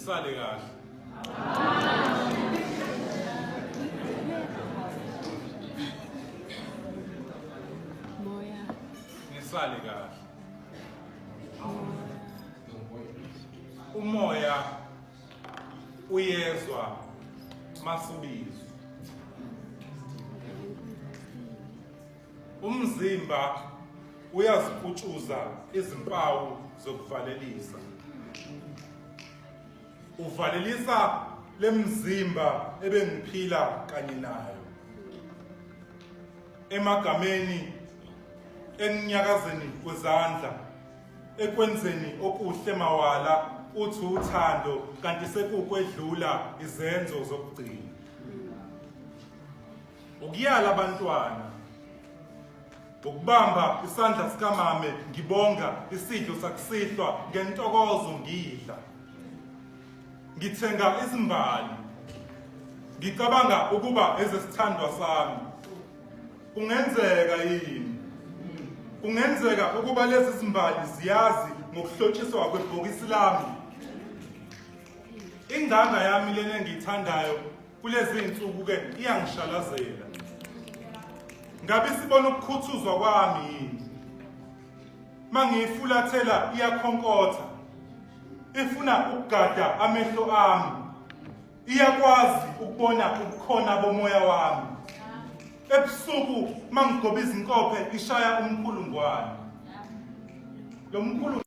Nisale kahle. Moya. Nisale kahle. Umoya uyezwa masubizwa. Umzimba uyaziputshuza izimpawu zokuvalelisa. Uvalelisa lemzimba ebengiphila kanye nayo. Emagameni ekunyakazeni kwezandla ekwenzeni okuhle mawala uthi uthando kanti sekukwedlula izenzo zokugcina. Ukuyala abantwana ukubamba isandla sikamame ngibonga isidlo sakusihlwa ngentokozo ngidla ngithenga izimbali ngicabanga ukuba ezesithandwa sami kungenzeka yini kungenzeka ukuba lezi zimbali ziyazi ngokuhlotshiswa kwebhokisi lami inganga yami lena engiyithandayo Kulezi zinsuku ke iyangishalazela. Ngabe sibona ukukhuthuzwa kwami yini? Mangiyifulathela iyakhonkotha. Ifuna ukugada amehlo ami. Iyakwazi ukubona ubukhona bomoya wami. Ebusuku mangigoba izinkophe ishaya umkhulungwane. Lo mkhulu